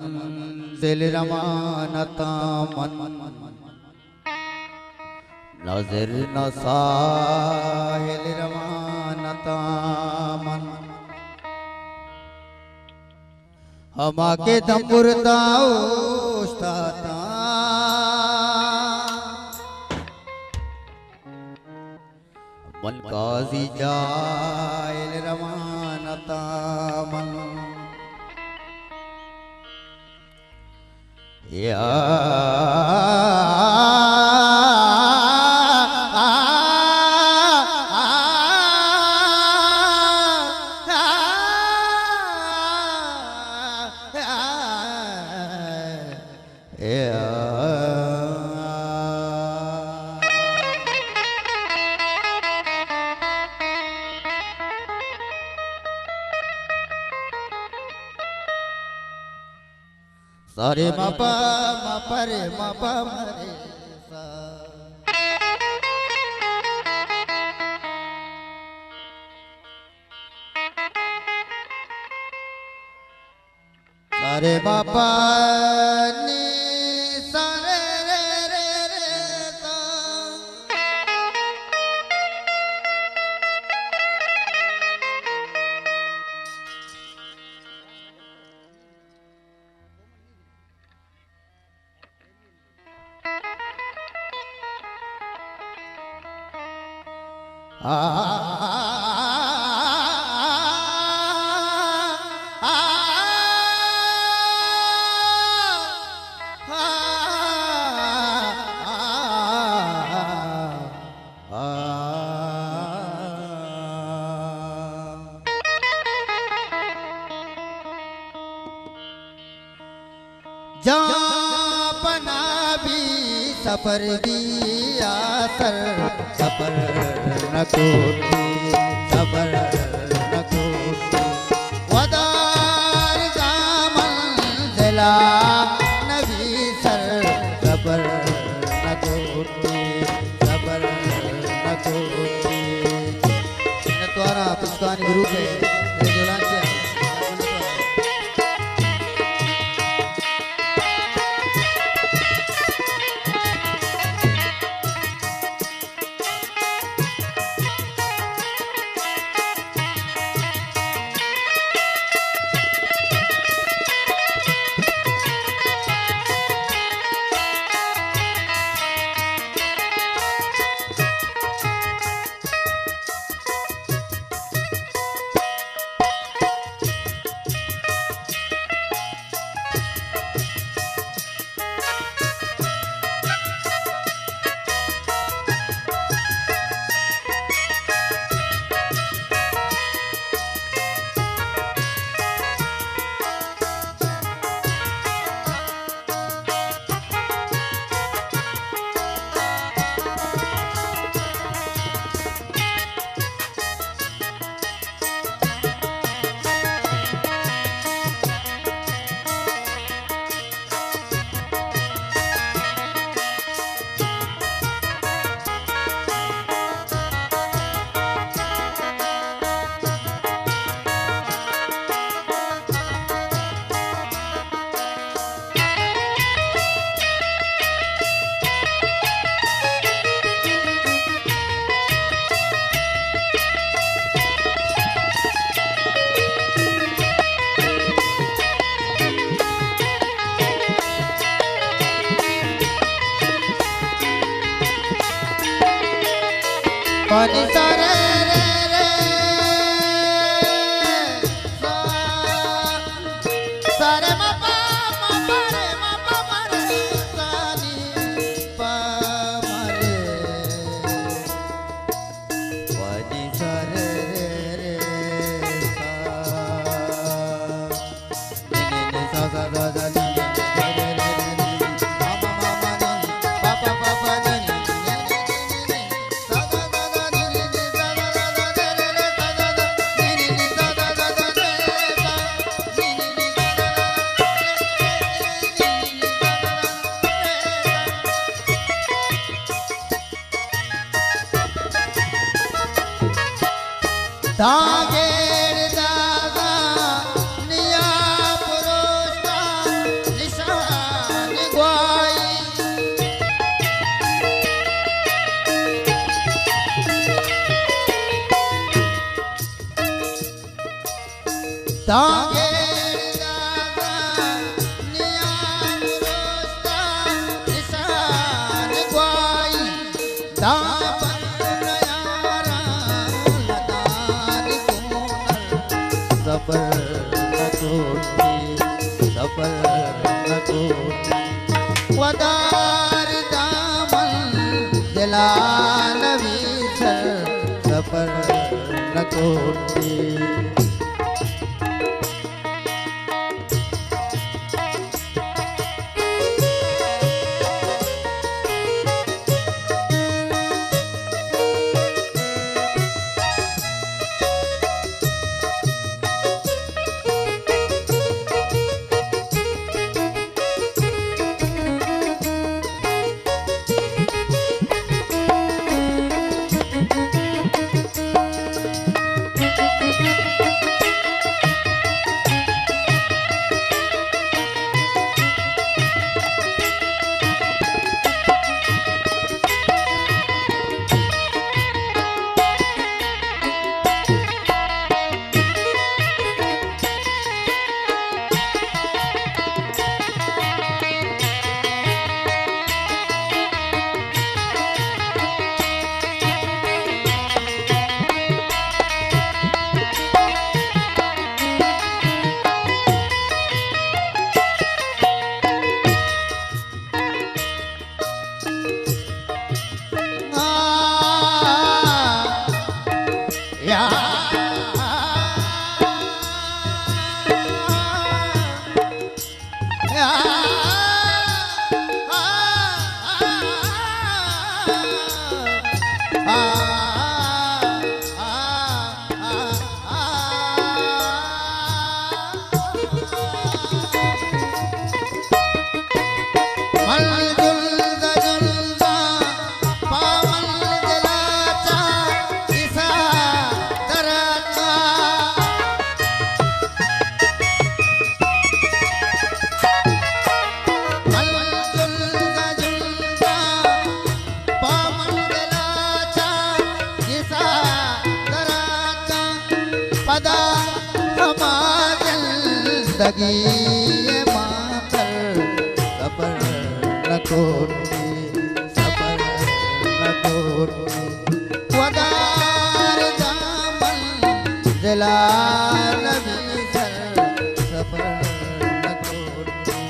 منزل روان اتاں من، نہ زر نہ ساحل روان اتاں من۔ ہما کہ دمبرتا اوشتاتاں، من قاضی جاہل روان اتاں من۔ یا سارے ما پا، ما پا رے، ما پا ما رے، سا۔ سارے ما پا نی، سارے رے رے رے سا۔ جاں پناہ بی سفر بی آسر، سفر نہ کوٹی، سفر نہ کوٹی۔ ودار زاں منزلا نبی سر، سفر نہ کوٹی، سفر نہ کوٹی۔ منتوارا پشکانی گروپ ہے، میرے جولان کیا۔ پانی سارے رے رے سا، سارے ما پا، ما پا رے، ما پا ما رے، سا نی پا ما رے۔ پانی سارے رے رے سا۔ داں گیڑ دازاں نیام روشتا نشان گوائی، داں پر نیاراں ندان گونر، صبر نہ کوٹی، صبر نہ کوٹی، ودار دامن دلا نویسر، صبر نہ کوٹی۔ من جلد جلداں پہ منزلا چہ کسا دراتاں۔ من جلد جلداں پہ منزلا چہ کسا دراتاں۔ پدا ہما زندگی ءَ ماتر صبر نہ کوٹی، صبر نہ کوٹی۔ ودار دامن دلا نویسر، صبر نہ کوٹی۔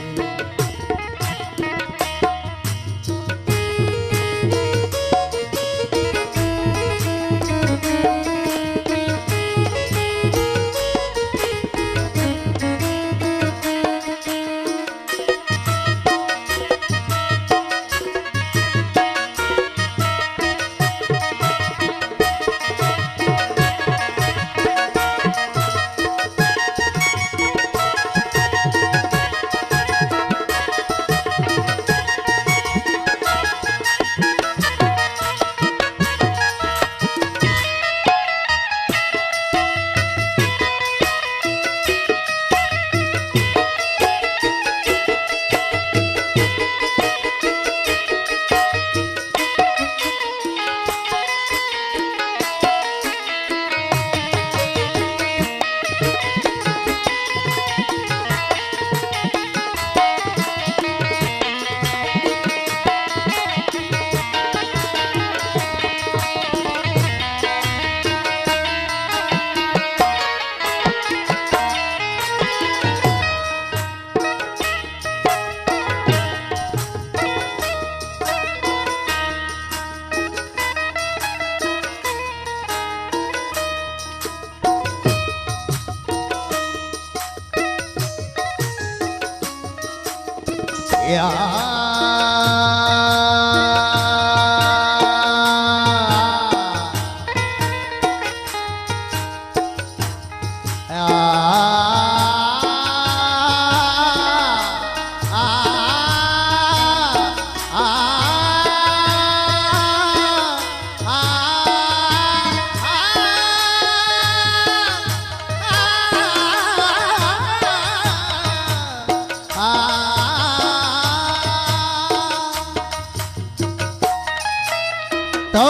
تو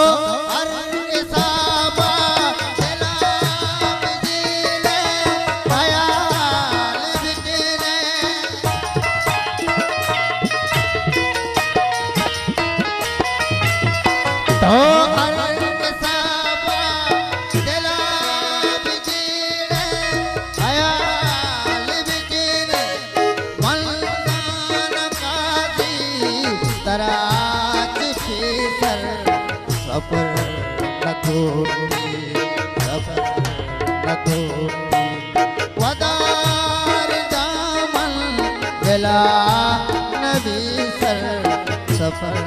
ہر حسابا دلا بجیلے، پیا راج پیسر سفر نکوٹی، سفر نکوٹی۔ ودار دامن دلا نبی سر، سفر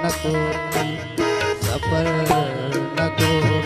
نکوٹی، سفر نکوٹی۔